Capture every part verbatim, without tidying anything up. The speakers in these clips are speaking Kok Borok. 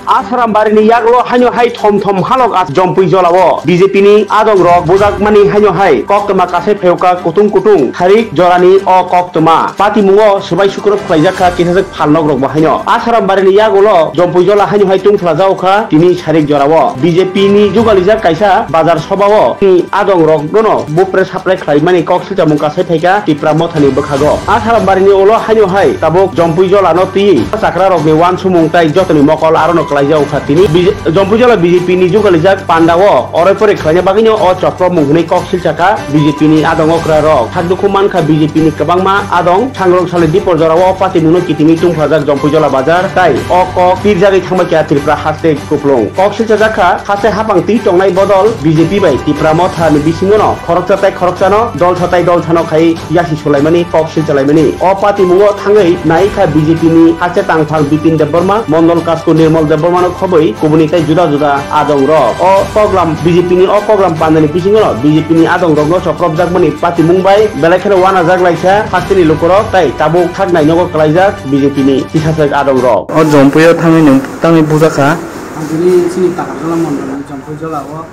Asaram barini yagulo haino hai thom thom halok as Jompui Jolao B J P ni adong rok bujakmani haino hai koktwma kasai phayoka kutung kutung tharik jorani o koktwma patimungo swbai sukrop khlaijak kha kisajak phalnok rokbo haino. Asaram barini yagulo Jompui Jola haino hai tungphlajak kha tini tharik jorao B J P ni jugalijak kaisa bazar sobao ni adong rok nono bupre saplai khlaimani kok silchamung kasai phaikha Tipra Mothani bwkhago. Asaram barini ulo haino hai tabuk Jompui Jolano twi chakra rokni uansukmung tai jotoni mokol arono klaijak kha tini. Bij-, Jompui Jola B J P ni jugalijak pandao oroi poroi khlaina bagwino o chopropmung hwnwi kok silchakha B J P ni adong okra rok. Thakdukhu mankha B J P ni kwbangma adong sangrong salni dipor jorao o patimungno kitingwi tungphlajak Jompui Jola bazar tai o kok pirjagwi thangbaikha Tripura haste kuplung. Kok silchajak kha, haste hapang twi tongnai bodol B J P bai Tipra Motha ni bisingo no khoroksa tai khoroksano, dolsa tai dolsano khai yasi sulaimani, kok silchalaimani. O patimungo thangwi nai kha B J P ni haste tangphang Bipin Debbarma, Mondol Kasku Nirmal Debbarmano khobwi kubuni tai juda juda adong rok. O program B J P ni o program pandani bisingo no B J P ni adong rokno chopropjakmani patimung bai belai kheno uanajak lai kha hasteni lukurok tai tabuk thaknai nogo klaijak B J P ni tisajak adong rok. O Jompuio thangwi nwng tangwi bujakha. Ang tini chini Takarjala mondolni Jompui Jolao,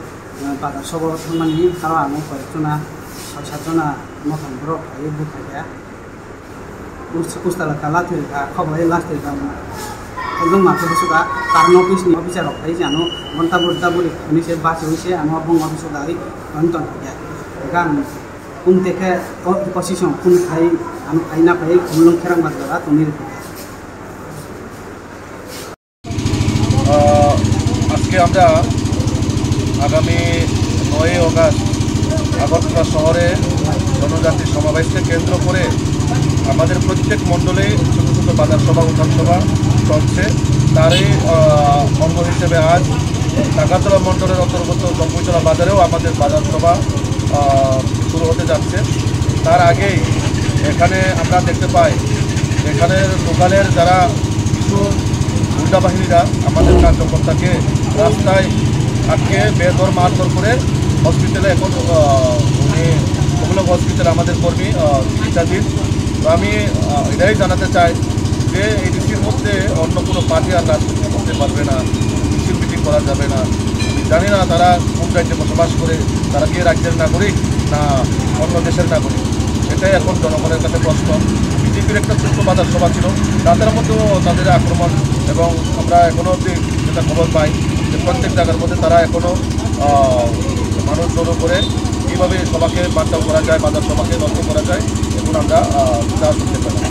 eh, bazar sobo thangmani, aro ang koi jona, soi sat jona mothani borok phaiwi bukhaikha. Us-, usta laka lathwi rwkha, khok lai last rwkha. Ekdom ma khe busuka, karno office ni officer rok phai jano, gonta bur da buri hwnwi se bachwi se ano bong office o dai tong tong kha. Gan kum te khe o position kum khai ano khai na phai kumlung kherang bazar a tongni rwkha. আহ, আজকে আমরা আগামী নয়ই অগাস্ট আগরতলা শহরে জনজাতি সমাবেশকে কেন্দ্র করে আমাদের প্রত্যেক মণ্ডলে ছোটো ছোটো বাজার সভা, উঠান সভা চলছে। তারই, আহ, অঙ্গ হিসেবে আজ নাগারতলা মণ্ডলের অন্তর্গত জম্পুইতলা বাজারেও আমাদের বাজার সভা, আহ, শুরু হতে যাচ্ছে। তার আগেই এখানে আমরা দেখতে পাই, এখানে লোকালের যারা কিছু গুন্ডা বাহিনীরা আমাদের কার্যকর্তাকে রাস্তায় আটকে বেধড় মারধর করে হসপিটালে এখন, আহ, উনি উপলব্ধ হসপিটালে আমাদের কর্মী, আহ, চিকিৎসাধীন। তো আমি, আহ, এটাই জানাতে চাই যে এডিসির মধ্যে অন্য কোনো পার্টি আর রাজনীতি করতে পারবে না, কোনো মিছিল মিটিং করা যাবে না। আমি জানি না তারা কোন রাজ্যে বসবাস করে, তারা কি রাজ্যের নাগরিক না অন্য দেশের নাগরিক, এটাই এখন জনগণের কাছে প্রশ্ন। বিজেপির একটা ছোট্ট বাজার সভা ছিল, রাতের মধ্যেও তাদের আক্রমণ, এবং আমরা এখনো অবধি যেটা খবর পাই যে প্রত্যেক জায়গার মধ্যে তারা এখনো, আহ, মানুষ জড়ো করে কীভাবে সভাকে মারধর করা যায়, বাজার সভাকে নষ্ট করা যায়, এখন আমরা, আহ, তা শুনতে পাই।